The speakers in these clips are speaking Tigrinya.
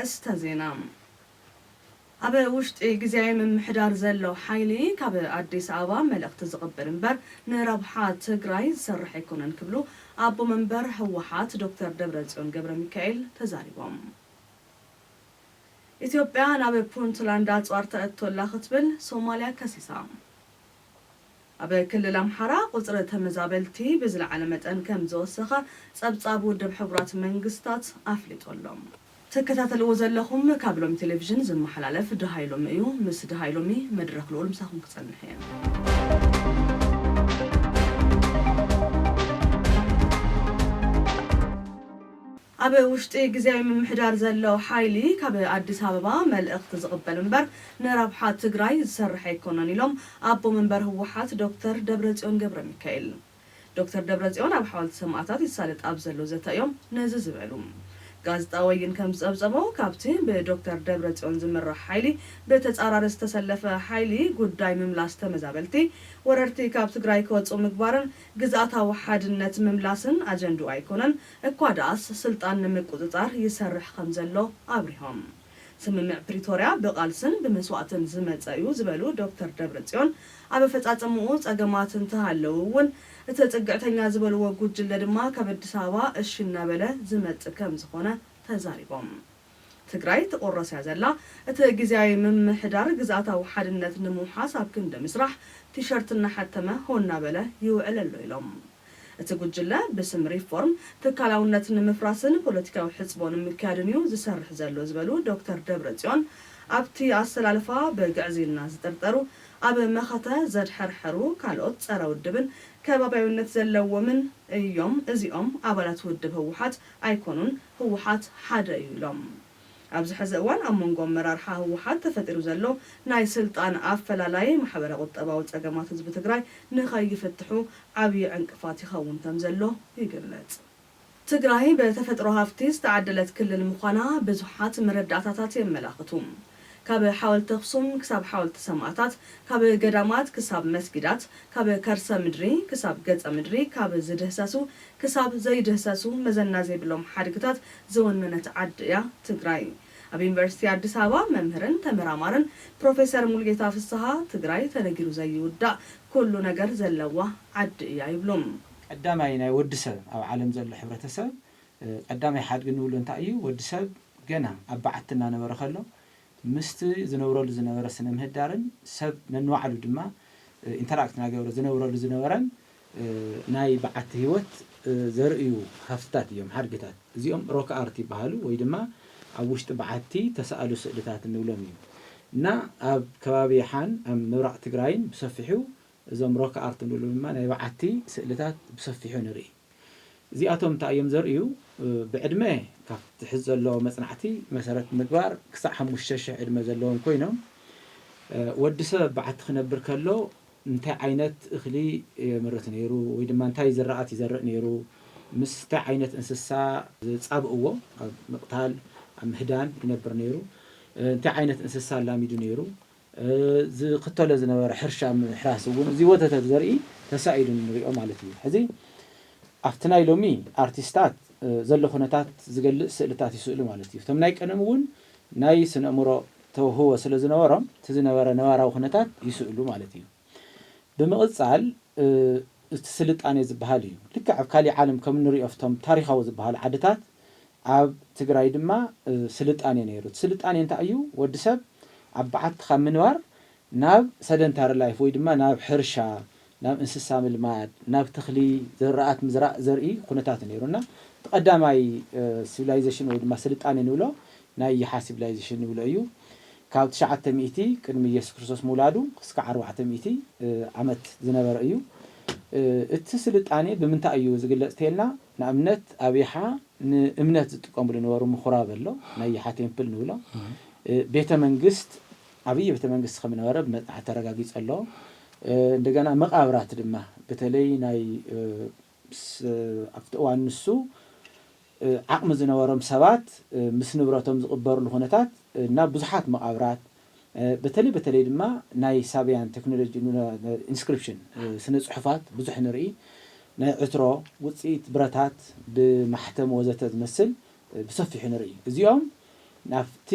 ኣርእስተ ዜና። ኣብ ውሽጢ ግዝያዊ ምምሕዳር ዘሎ ሓይሊ ካብ ኣዲስ ኣበባ መልእኽቲ ዝቕበል እምበር ንረብሓ ትግራይ ዝሰርሕ ኣይኮነን ክብሉ ኣቦ መንበር ህወሓት ዶክተር ደብረጽዮን ገብረ ሚካኤል ተዛሪቦም። ኢትዮጵያ ናብ ፑንትላንድ ኣጽዋር ተእቶላ ክትብል ሶማልያ ከሲሳ። ኣብ ክልል ኣምሓራ ቁጽሪ ተመዛበልቲ ብዝለዓለ መጠን ከም ዝወሰኸ ጸብጻብ ውድብ ሕቡራት መንግስታት ኣፍሊጡ ኣሎ። ትከታተልዎ ዘለኹም ካብ ሎሚ ቴሌቪዥን ዝመሓላለፍ ድሃይ ሎሚ እዩ። ምስ ድሃይ ሎሚ መድረኽ ልኡል ምሳኹም ክጸንሕ እየ። ኣብ ውሽጢ ግዝያዊ ምምሕዳር ዘሎ ሓይሊ ካብ ኣዲስ ኣበባ መልእኽቲ ዝቕበል እምበር ንረብሓ ትግራይ ዝሰርሕ ኣይኮነን ኢሎም ኣቦ መንበር ህወሓት ዶክተር ደብረጽዮን ገብረ ሚካኤል። ዶክተር ደብረጽዮን ኣብ ሓወልቲ ሰማእታት ይሳለጥ ኣብ ዘሎ ዘተ እዮም ነዚ ዝበሉ። ጋዜጣ ወይን ከም ዝጸብጸቦ፣ ካብቲ ብዶክተር ደብረጽዮን ዝምራሕ ሓይሊ ብተጻራሪ ዝተሰለፈ ሓይሊ ጉዳይ ምምላስ ተመዛበልቲ፣ ወረርቲ ካብ ትግራይ ክወጹ ምግባርን ግዝኣታዊ ሓድነት ምምላስን ኣጀንድኡ ኣይኮነን፣ እኳ ደኣስ ስልጣን ንምቁጽጻር ይሰርሕ ከም ዘሎ ኣብሪሆም። ስምምዕ ፕሪቶርያ ብቓልስን ብመስዋእትን ዝመጸ እዩ ዝበሉ ዶክተር ደብረጽዮን፣ ኣብ ኣፈጻጸምኡ ጸገማት እንተሃለዉ እውን እቲ ጽግዕተኛ ዝበልዎ ጉጅለ ድማ ካብ ኣዲስ ኣበባ እሺ እናበለ ዝመጽእ ከም ዝኾነ ተዛሪቦም። ትግራይ ትቑረስ እያ ዘላ፣ እቲ ግዝያዊ ምምሕዳር ግዝኣታዊ ሓድነት ንምውሓስ ኣብ ክንዲ ምስራሕ ቲሸርት እናሓተመ ሆ እናበለ ይውዕል ኣሎ ኢሎም። እቲ ጉጅለ ብስም ሪፎርም ትካላውነት ንምፍራስን ፖለቲካዊ ሕጽቦ ንምክያድን እዩ ዝሰርሕ ዘሎ ዝበሉ ዶክተር ደብረጽዮን፣ ኣብቲ ኣሰላልፋ ብግዕዝይና ዝጥርጠሩ፣ ኣብ መኸተ ዘድሐርሐሩ ካልኦት ጸረ ውድብን ከባቢያዊነት ዘለዎምን እዮም። እዚኦም ኣባላት ውድብ ህወሓት ኣይኮኑን፣ ህወሓት ሓደ እዩ ኢሎም። ኣብዚ ሕዚ እዋን ኣብ መንጎ ኣመራርሓ ህወሓት ተፈጢሩ ዘሎ ናይ ስልጣን ኣፈላላይ ማሕበረ ቁጠባዊ ጸገማት ህዝቢ ትግራይ ንኸይፍትሑ ዓብዪ ዕንቅፋት ይኸውን ከም ዘሎ ይግለጽ። ትግራይ ብተፈጥሮ ሃፍቲ ዝተዓደለት ክልል ምዃና ብዙሓት መረዳእታታት የመላኽቱ። ካብ ሓወልቲ ኣኽሱም ክሳብ ሓወልቲ ሰማእታት፣ ካብ ገዳማት ክሳብ መስጊዳት፣ ካብ ከርሰ ምድሪ ክሳብ ገጸ ምድሪ፣ ካብ ዝድህሰሱ ክሳብ ዘይድህሰሱ መዘና ዘይብሎም ሓድግታት ዝወነነት ዓዲ እያ ትግራይ። ኣብ ዩኒቨርሲቲ ኣዲስ ኣበባ መምህርን ተመራማርን ፕሮፌሰር ሙሉጌታ ፍስሃ፣ ትግራይ ተነጊሩ ዘይውዳእ ኩሉ ነገር ዘለዋ ዓዲ እያ ይብሉ። ቀዳማይ ናይ ወዲ ሰብ ኣብ ዓለም ዘሎ ሕብረተሰብ፣ እ፣ ቀዳማይ ሓድጊ እንብሎ እንታይ እዩ? ወዲ ሰብ ገና ኣብ በዓቲ እናነበረ ከሎ ምስቲ ዝነብረሉ ዝነበረ ስነ ምህዳርን ሰብ ነንባዕሉ ድማ፣ እ፣ ኢንተራክት እናገበረ ዝነብረሉ ዝነበረን፣ እ፣ ናይ በዓቲ ህይወት፣ እ፣ ዘርእዩ ሃፍትታት እዮም፣ ሓድግታት። እዚኦም ሮክ ኣርት ይበሃሉ፣ ወይ ድማ ኣብ ውሽጢ በዓቲ ተሰኣሉ ስእልታት እንብሎም እዩ። እና ኣብ ከባቢ የሓን ኣብ ምብራቕ ትግራይን ብሰፊሑ እዞም ሮክ ኣርት እንብሎም ድማ ናይ በዓቲ ስእልታት ብሰፊሑ ንርኢ። እዚኣቶም እንታይ እዮም ዘርእዩ? እ፣ ብዕድመ ካብቲ ሕዚ ዘሎ መጽናዕቲ መሰረት ምግባር ክሳዕ ሓሙሽተ ሽሕ ዕድመ ዘለዎም ኮይኖም፣ እ፣ ወዲ ሰብ በዓቲ ክነብር ከሎ እንታይ ዓይነት እኽሊ የምርት ነይሩ ወይ ድማ እንታይ ዝራእት ይዘርእ ነይሩ፣ ምስ እንታይ ዓይነት እንስሳ ዝጻብእዎ፣ ኣብ ምቕታል፣ ኣብ ምህዳን ይነብር ነይሩ፣ እ፣ እንታይ ዓይነት እንስሳ ኣላሚዱ ነይሩ፣ እ፣ ዝኽተሎ ዝነበረ ሕርሻ ምሕራስ እውን እዚ ወዘተ ዘርኢ ተሳኢሉ ንሪኦ ማለት እዩ። ሕዚ ኣብቲ ናይ ሎሚ ኣርቲስታት፣ እ፣ ዘሎ ኩነታት ዝገልጽ ስእልታት ይስእሉ ማለት እዩ። እቶም ናይ ቀደም እውን ናይ ስነ ኣእምሮ ተውህቦ ስለ ዝነበሮም እቲ ዝነበረ ነባራዊ ኩነታት ይስእሉ ማለት እዩ። ብምቕጻል፣ እ፣ እቲ ስልጣኔ ዝበሃል እዩ። ልክዕ ኣብ ካሊእ ዓለም ከም እንሪኦ ኣብቶም ታሪኻዊ ዝበሃሉ ዓድታት ኣብ ትግራይ ድማ፣ እ፣ ስልጣኔ ነይሩ። እቲ ስልጣኔ እንታይ እዩ? ወዲ ሰብ ኣብ በዓቲ ካብ ምንባር ናብ ሰደንታሪ ላይፍ ወይ ድማ ናብ ሕርሻ፣ ናብ እንስሳ ምልማድ፣ ናብ ተኽሊ ዝራእት ምዝራእ ዘርኢ ኩነታት ነይሩ እና እቲ ቀዳማይ፣ እ፣ ሲቪላይዜሽን ወይ ድማ ስልጣኔ ንብሎ ናይ ይሓ ሲቪላይዜሽን ንብሎ እዩ። ካብ ትሽዓተ ሚእቲ ቅድሚ ኢየሱስ ክርስቶስ ምውላዱ ክስካዕ ኣርባዕተ ሚእቲ፣ እ፣ ዓመት ዝነበረ እዩ። እ፣ እቲ ስልጣኔ ብምንታይ እዩ ዝግለጽ ተልና፣ ንኣብነት ኣብ ይሓ ንእምነት ዝጥቀምሉ ነበሩ ምኹራብ ኣሎ፣ ናይ ይሓ ቴምፕል ንብሎ። እ፣ ቤተ መንግስት፣ ዓብዪ ቤተ መንግስት ከም ነበረ ብመጽናዕቲ ተረጋጊጹ ኣሎ። እ፣ እንደገና መቓብራት ድማ፣ በተለይ ናይ፣ እ፣ ስ-፣ ኣብቲ እዋን ንሱ፣ እ፣ ዓቕሚ ዝነበሮም ሰባት፣ እ፣ ምስ ንብረቶም ዝቕበርሉ ኩነታት፣ እ፣ ናብ ብዙሓት መቓብራት፣ እ፣ በተለይ፣ በተለይ ድማ ናይ ሳብያን ቴክኖሎጂ ን-፣ ን-፣ ኢንስክሪፕሽን፣ እ፣ ስነ ጽሑፋት ብዙሕ ንርኢ። ናይ ዕትሮ ውጽኢት ብረታት ብማሕተም ወዘተ ዝመስል፣ እ፣ ብሰፊሑ ንርኢ። እዚኦም ናብቲ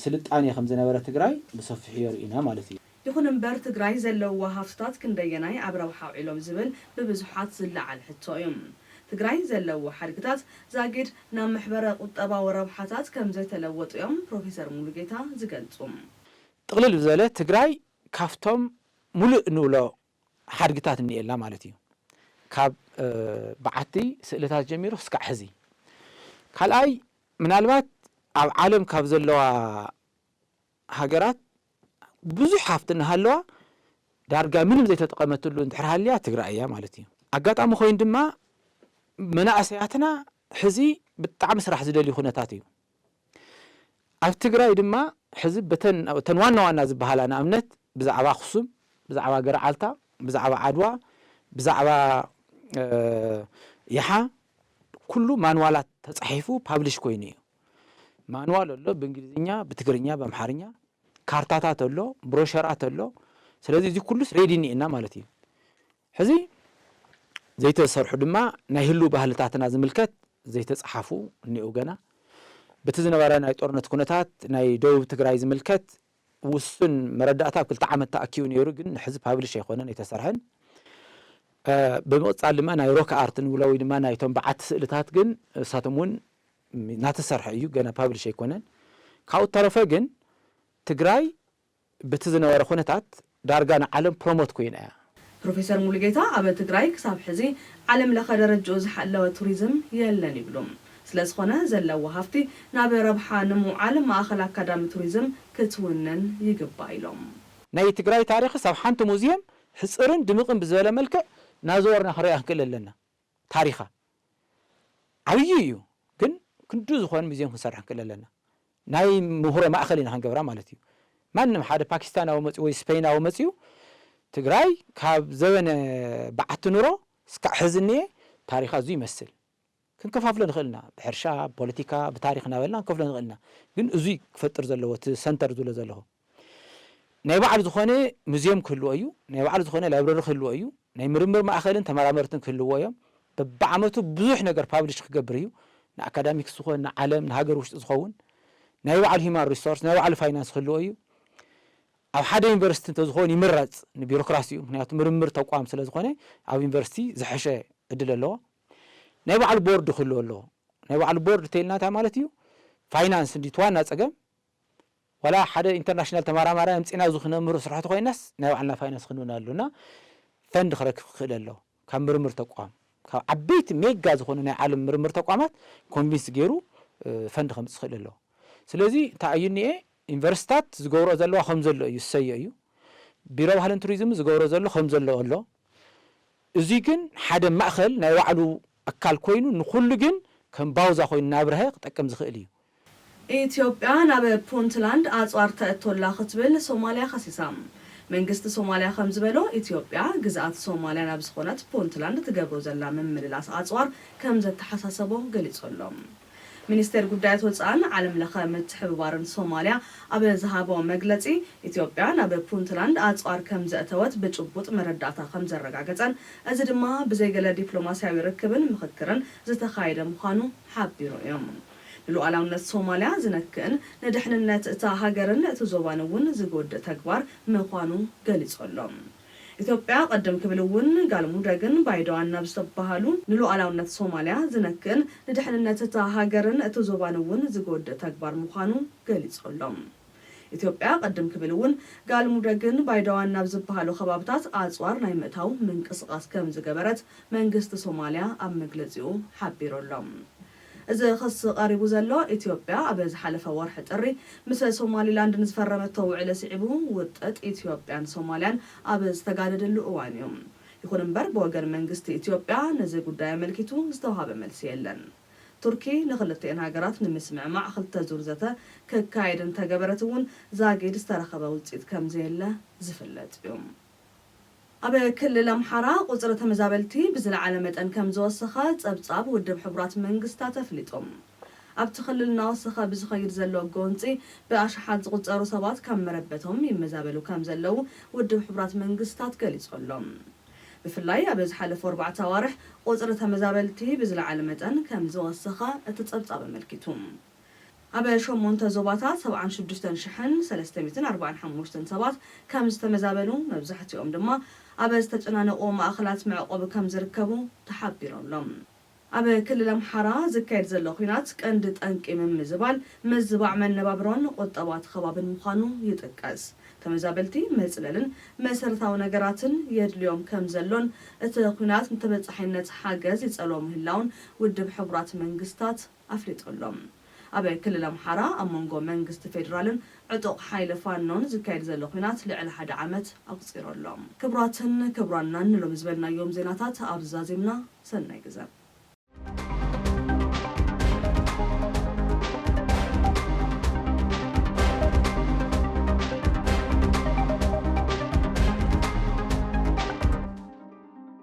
ስልጣኔ ከም ዝነበረ ትግራይ ብሰፊሑ የርእዩና ማለት እዩ። ይኹን እምበር ትግራይ ዘለውዋ ሃፍትታት ክንደየናይ ኣብ ረብሓ ውዒሎም ዝብል ብብዙሓት ዝለዓል ሕቶ እዩ። ትግራይ ዘለውዋ ሓድግታት ዛጊድ ናብ መሕበረ ቁጠባዊ ረብሓታት ከም ዘይተለወጡ እዮም ፕሮፌሰር ሙሉጌታ ዝገልጹ። ጥቕልል ብዝበለ ትግራይ ካብቶም ሙሉእ ንብሎ ሓድግታት እኒኤላ ማለት እዩ። ካብ በዓቲ ስእልታት ጀሚሩ ክስካዕ ሕዚ። ካልኣይ ምናልባት ኣብ ዓለም ካብ ዘለዋ ሃገራት ብዙሕ ሃፍቲ እናሃለዋ ዳርጋ ምንም ዘይተጠቐመትሉ እንድሕር ሃልያ ትግራይ እያ ማለት እዩ። ኣጋጣሚ ኮይኑ ድማ መናእሰያትና ሕዚ ብጣዕሚ ስራሕ ዝደልዩ ኩነታት እዩ። ኣብ ትግራይ ድማ ሕዚ በተን እተን ዋና ዋና ዝበሃላ ንኣብነት ብዛዕባ ኣኽሱም፣ ብዛዕባ ገርዓልታ፣ ብዛዕባ ዓድዋ፣ ብዛዕባ ይሓ ኩሉ ማንዋላት ተፃሒፉ ፓብሊሽ ኮይኑ እዩ። ማንዋል ኣሎ ብእንግሊዝኛ፣ ብትግርኛ፣ ብኣምሓርኛ፣ ካርታታት ኣሎ፣ ብሮሸራት ኣሎ። ስለዚ እዚ ኩሉስ ሬዲ እኒኤና ማለት እዩ። ሕዚ ዘይተሰርሑ ድማ ናይ ህሉ ባህልታትና ዝምልከት ዘይተፃሓፉ እኒኡ ገና። በቲ ዝነበረ ናይ ጦርነት ኩነታት ናይ ደቡብ ትግራይ ዝምልከት ውሱን መረዳእታ ኣብ ክልተ ዓመት ተኣኪቡ ነይሩ፣ ግን ንሕዚ ፓብሊሽ ኣይኮነን ኣይተሰርሐን። ብምቕፃል ድማ ናይ ሮክ ኣርት ንብሎ ወይ ድማ ናይቶም በዓቲ ስእልታት ግን እሳቶም እውን እናተሰርሐ እዩ፣ ገና ፓብሊሽ ኣይኮነን። ካብኡ ተረፈ ግን ትግራይ በቲ ዝነበረ ኩነታት ዳርጋ ንዓለም ፕሮሞት ኮይና እያ። ፕሮፌሰር ሙሉጌታ ኣብ ትግራይ ክሳብ ሕዚ ዓለም ለኸ ደረጅኡ ዝሓለወ ቱሪዝም የለን ይብሉ። ስለዝኾነ ዘለዎ ሃፍቲ ናብ ረብሓ ንምውዓል ማእኸል ኣካዳሚ ቱሪዝም ክትውንን ይግባእ ኢሎም። ናይ ትግራይ ታሪኽስ ኣብ ሓንቲ ሙዚየም ሕፅርን ድምቕን ብዝበለ መልክዕ እናዘወርና ክንሪኣ ክንክእል ኣለና። ታሪኻ ዓብዪ እዩ፣ ግን ክንዱ ዝኾን ሙዚየም ክንሰርሕ ክንክእል ኣለና። ናይ ምህሮ ማእኸል ኢና ክንገብራ ማለት እዩ። ማንም ሓደ ፓኪስታናዊ መፅኡ ወይ ስፔናዊ መፅኡ ትግራይ ካብ ዘበነ በዓቲ ኑሮ እስካዕ ሕዚ እኒኤ ታሪኻ እዙ ይመስል። ክንከፋፍሎ ንኽእል ኢና፣ ብሕርሻ፣ ብፖለቲካ፣ ብታሪኽ እናበልና ክንከፍሎ ንኽእል ኢና። ግን እዙይ ክፈጥር ዘለዎ እቲ ሰንተር ዝብሎ ዘለኹ ናይ ባዕሉ ዝኾነ ሙዚየም ክህልዎ እዩ፣ ናይ ባዕሉ ዝኾነ ላይብረሪ ክህልዎ እዩ፣ ናይ ምርምር ማእኸልን ተመራመርትን ክህልዎ እዮም። በብዓመቱ ብዙሕ ነገር ፓብሊሽ ክገብር እዩ፣ ንኣካዳሚክስ ዝኾን ንዓለም ንሃገር ውሽጢ ዝኸውን ናይ ባዕሉ ሂማን ሪሶርስ ናይ ባዕሉ ፋይናንስ ክህልዎ እዩ። ኣብ ሓደ ዩኒቨርሲቲ እንተዝኸውን ይምረፅ ንቢሮክራሲኡ፣ ምክንያቱ ምርምር ተቋም ስለዝኾነ ኣብ ዩኒቨርሲቲ ዝሐሸ ዕድል ኣለዎ። ናይ ባዕሉ ቦርድ ክህልዎ ኣለዎ። ናይ ባዕሉ ቦርድ ተይልና እንታይ ማለት እዩ? ፋይናንስ እንዲ ዋና ፀገም ዋላ ሓደ ኢንተርናሽናል ተመራማራይ ኣምፂና እዚ ክነምሩ ስራሕቲ ኮይናስ ናይ ባዕልና ፋይናንስ ክንውን ኣለና። ፈንድ ክረክብ ክኽእል ኣሎ ካብ ምርምር ተቋም ካብ ዓበይቲ ሜጋ ዝኾኑ ናይ ዓለም ምርምር ተቋማት ኮንቪንስ ገይሩ ፈንድ ከምፅእ ክኽእል ኣሎ። ስለዚ እንታይ እዩ እኒኤ ዩኒቨርሲታት ዝገብሮ ዘለዋ ከም ዘሎ እዩ ዝሰዮ እዩ። ቢሮ ባህልን ቱሪዝም ዝገብሮ ዘሎ ከም ዘሎ ኣሎ። እዚ ግን ሓደ ማእኸል ናይ ባዕሉ ኣካል ኮይኑ ንኩሉ ግን ከም ባውዛ ኮይኑ እናብርሀ ክጠቅም ዝኽእል እዩ። ኢትዮጵያ ናብ ፑንትላንድ ኣፅዋር ተእቶላ ክትብል ሶማልያ ከሲሳ። መንግስቲ ሶማልያ ከም ዝበሎ ኢትዮጵያ ግዝኣት ሶማልያ ናብ ዝኾነት ፑንትላንድ ትገብሮ ዘላ ምምልላስ ኣፅዋር ከም ዘተሓሳሰቦ ገሊጹ ኣሎ። ሚኒስቴር ጉዳያት ወፃእን ዓለም ለኸ ምትሕብባርን ሶማልያ ኣብ ዝሃቦ መግለፂ ኢትዮጵያ ናብ ፑንትላንድ ኣፅዋር ከም ዘእተወት ብጭቡጥ መረዳእታ ከም ዘረጋገፀን እዚ ድማ ብዘይገለ ዲፕሎማስያዊ ርክብን ምኽክርን ዝተኻየደ ምዃኑ ሓቢሩ እዩ። ንሉዓላውነት ሶማልያ ዝነክእን ንድሕንነት እታ ሃገርን እቲ ዞባን እውን ዝጎድእ ተግባር ምዃኑ ገሊጹ ኣሎ። ኢትዮጵያ ቅድም ክብል እውን ጋልሙደግን ባይደዋን ናብ ዝተባሃሉ ንሉዓላውነት ሶማልያ ዝነክእን ንድሕንነት እታ ሃገርን እቲ ዞባን እውን ዝጎድእ ተግባር ምዃኑ ገሊጹ ኣሎ። ኢትዮጵያ ቅድም ክብል እውን ጋልሙደግን ባይደዋን ናብ ዝበሃሉ ከባብታት ኣፅዋር ናይ ምእታው ምንቅስቃስ ከም ዝገበረት መንግስቲ ሶማልያ ኣብ መግለፂኡ ሓቢሩ ኣሎ። እዚ ክሲ ቀሪቡ ዘሎ ኢትዮጵያ ኣብ ዝሓለፈ ወርሒ ጥሪ ምስ ሶማሊላንድ ንዝፈረመቶ ውዕሊ ስዒቡ ውጥጥ ኢትዮጵያን ሶማልያን ኣብ ዝተጋደደሉ እዋን እዩ። ይኹን እምበር ብወገን መንግስቲ ኢትዮጵያ ነዚ ጉዳይ ኣመልኪቱ ዝተውሃበ መልሲ የለን። ቱርኪ ንክልቲኤን ሃገራት ንምስምዕማዕ ክልተ ዙር ዘተ ክካየድ እንተገበረት እውን ዛጊድ ዝተረኸበ ውፅኢት ከምዘየለ ዝፍለጥ እዩ። ኣብ ክልል ኣምሓራ ቁፅሪ ተመዛበልቲ ብዝለዓለ መጠን ከም ዝወሰኸ ፀብፃብ ውድብ ሕቡራት መንግስታት ኣፍሊጡ። ኣብቲ ክልል እናወሰኸ ብዝኸይድ ዘሎ ጎንፂ ብኣሽሓት ዝቑፀሩ ሰባት ካብ መረበቶም ይመዛበሉ ከም ዘለዉ ውድብ ሕቡራት መንግስታት ገሊፁ ኣሎ። ብፍላይ ኣብ ዝሓለፉ ኣርባዕተ ኣዋርሕ ቁፅሪ ተመዛበልቲ ብዝለዓለ መጠን ከም ዝወሰኸ እቲ ፀብፃብ ኣመልኪቱ። ኣብ ሸሞንተ ዞባታት ሰብዓን ሽዱሽተን ሽሕን ሰለስተ ሚእትን ኣርባዓን ሓሙሽተን ሰባት ከም ዝተመዛበሉ፣ መብዛሕትኦም ድማ ኣብ ዝተጨናነቑ ማእኸላት መዕቆቢ ከም ዝርከቡ ተሓቢሩ ኣሎ። ኣብ ክልል ኣምሓራ ዝካየድ ዘሎ ኲናት ቀንዲ ጠንቂ ምምዝባል ምዝባዕ መነባብሮን ቁጠባ ከባብን ምዃኑ ይጥቀስ። ተመዛበልቲ መጽለልን መሰረታዊ ነገራትን የድልዮም ከም ዘሎን፣ እቲ ኲናት ንተበጻሒነት ሓገዝ ይጸልዎ ምህላውን ውድብ ሕቡራት መንግስታት ኣፍሊጡ ኣሎ። ኣብ ክልል ኣምሓራ ኣብ መንጎ መንግስቲ ፌዴራልን ዕጡቕ ሓይሊ ፋኖን ዝካየድ ዘሎ ኲናት ልዕሊ ሓደ ዓመት ኣቑጺሩ ኣሎ። ክቡራትን ክቡራናን፣ ንሎሚ ዝበልናዮም ዜናታት ኣብዚ ዛዚምና። ሰናይ ግዜ።